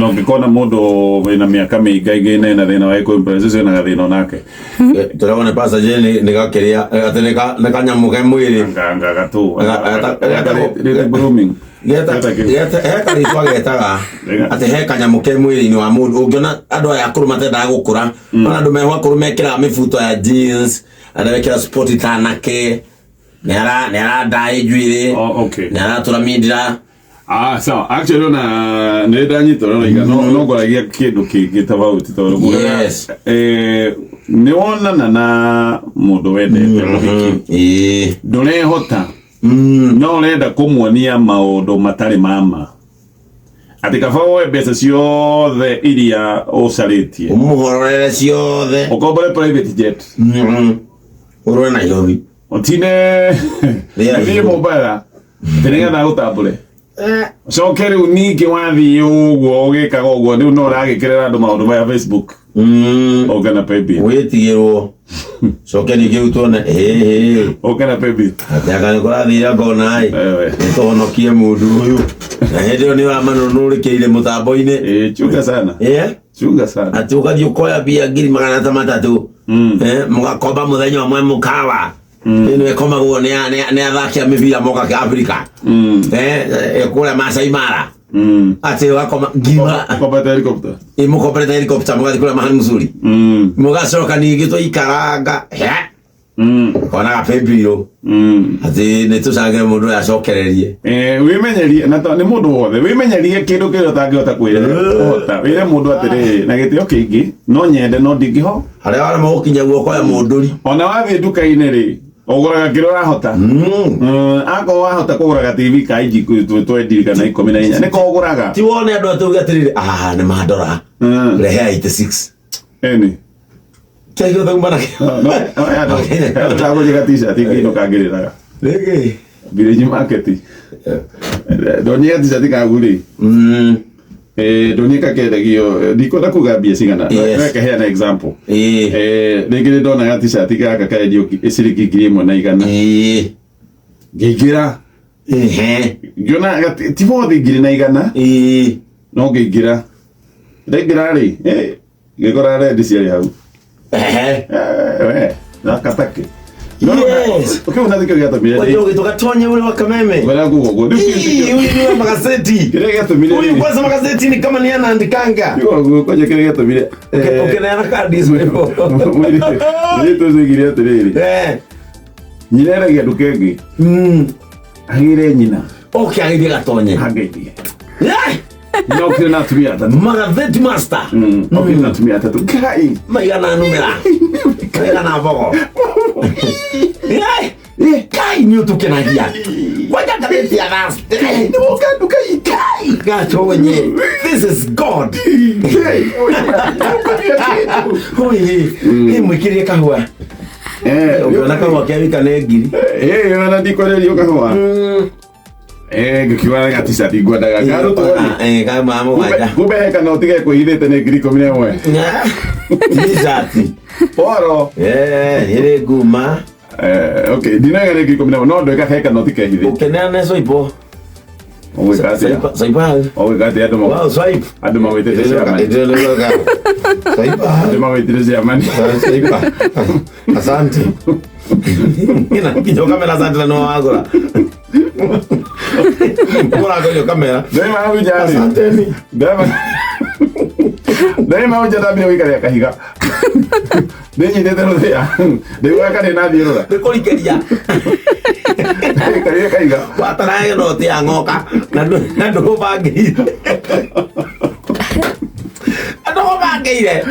Na ũngĩkona mũndũ wĩna mĩaka mĩingaingĩ na ena thĩna wa gĩkũyũ ũcio ena gathĩna onake. Tũragwo nĩ passenger nĩ gakĩrĩa atĩ nĩ kanyamũ ke mwĩrĩ. Anga gatũ. Geta- Grooming. He karĩtwa getaga atĩ he kanyamũ ke mwĩrĩ-inĩ wa mũndũ ũngĩona andũ aya akũrũ matendaga gũkũra, ona andũ meho akũrũ mekĩraga mĩbuto ya jeans, andũ mekĩra sport ta anake, nĩ arandaĩ njuĩrĩ, Oh, okay. nĩ aratũra mindira. Ah, sawa. Actually ona nĩ ndanyita ũrĩa ũroiga no ngoragia kĩndũ kĩngĩ tofauti tondũ kugaga, nĩ wonana na mũndũ wendete mũhiki, ndũrehota, no ũrenda kũmuonia maũndũ matarĩ ma ma, atĩ kaba woe mbeca ciothe iria ũcarĩtie, ũmũhororere ciothe, ũkombore private jet, ũrũe Nairobi, ũtinde Rĩera ũthiĩ igũrũ. Mombatha atĩ nĩgetha agũtambũre. Coke rĩu ningĩ wathiĩ ũguo ũgĩkaga ũguo, rĩu no ũragĩkĩrĩra andũ maũndũ maya Facebook, ũke na paybill. Wĩtigĩrwo coke ningĩ rĩu tuone hĩhĩ. Ũke na paybill. Atĩ anga nĩ kũrathire ngona ĩ, Ewe. nĩtũhonokie mũndũ ũyũ, na hĩndĩ ĩyo nĩ ũramanũnũrĩkĩire mũtambo-inĩ. Eh, chunga sana. Chunga sana. Atĩ ũgathiĩ ũkoya mbia ngiri magana ta matatũ, mũgakomba mũthenya ũmwe mũkawa ĩno ĩkomagwo nĩ athaki a mĩbira moka kĩa Afrika, kũrĩa Masai Mara, atĩ ũgakoma ngima. Ũkombete helicopter. Ĩ, mũkomborete helicopter mũgathiĩ kũrĩa mahali mzuri, mũgacoka ningĩ twaikaranga he konaga paybill, atĩ nĩ tũcangĩre mũndũ ũyũ acokererie. Eh, wĩmenyerie na nĩ mũndũ wothe, wĩmenyerie kĩndũ kĩrĩa ũtangĩhota kwĩra kũhota, wĩre mũndũ atĩrĩrĩ na gĩtĩo kĩingĩ, no nyende no ndingĩho. Harĩa warema gũkinya guoko ya mũndũri. Ona wathiĩ nduka-inĩ rĩ, ũgũraga kĩrĩa ũrahota. Akorwo wahota kũgũraga TV ka inji 20 kana 14, nĩko ũgũraga. Ti wone andũ atĩ uge atĩrĩrĩ, ah, nĩ mandora, rehe 86. Eni. Kĩa gĩothe uma nakĩo. No, andũ ndagũrire t-shirt ngĩinũka ngĩrĩraga. Rĩngĩ. Village market. Ndonire t-shirt kagu rĩ. Ndonire kakendagio, ndikwenda kuga mbia cigana. Reke heana example. Rĩngĩ nĩ ndonaga t-shirt gaka karendio ciringi 1,100. Ngĩingĩra. Ngĩona ti bothi 1,100. No ngĩingĩra. Ndaingĩra rĩ, ngĩkora rendi ciarĩ hau. We, gaka take. Ũkĩona nĩkĩo gĩatũmire Wajua ukitoka tonye ule wa Kameme. Ngwenda kuga ũguo. Rĩu Hii, huyu ni wa magazeti. Kĩrĩa gĩatũmire Huyu kwanza magazeti ni kama ni anaandikanga. Ũguo kwanja kĩrĩa gĩatũmire Ukineana kadi hizo hivyo. Mũirĩtu ũcio oigire atĩrĩrĩ, nyina eragia nduka ĩngĩ agĩre nyina. Okay, agithie gatonye. Angeithie. Nyina okire na atumia atatũ. Magazeti master. Okire na atumia atatũ. Ngai. Maigana numera. Maigana mbogo. Kai nĩ ũtũkenagia. Kwanja ngathĩti ya Thursday. Nĩ woka nduka itũ. Kai gatonye. This is God. Ngai, ũkũria kĩndũ. Hui, hĩ mwĩkĩrie kahũa. Ũngĩona kahũa ke wika nĩ ngiri. Ona ndikwarĩrio kahũa. Ngĩkiuga ga t-shirt ngwendaga karutwo rĩ. Ka ma mũgwanja. Kumbe he kana ũtige kwĩhithĩte nĩ 11,000. T-shirt. Poro. Ĩrĩ nguma. Okay, ndinaga nĩ 11,000 no ndwĩka he kana ũtikehithĩte. Ũkĩneana swipe. Ũgwĩka atĩa? Swipe hau. Ũgwĩka atĩa andũ Wow, swipe. Andũ magwĩtĩte chairman. Swipe. Andũ magwĩtire chairman. Swipe. Asante. Ina kinya kamera asante na no wagũra. Gũra kwenye kamera. Ndema hau nja rĩ. Asanteni. Ndema. Ndema hau nja ndambire gũikaria kahiga. Ndĩnyitĩte rũthĩa. Ndĩguoya karĩ na thiũrũra. Nĩ kũrikĩria. Ndĩikarire kahiga. Wataraga noti ya ng'oka na ndũbangĩire. Na ndũbangĩire.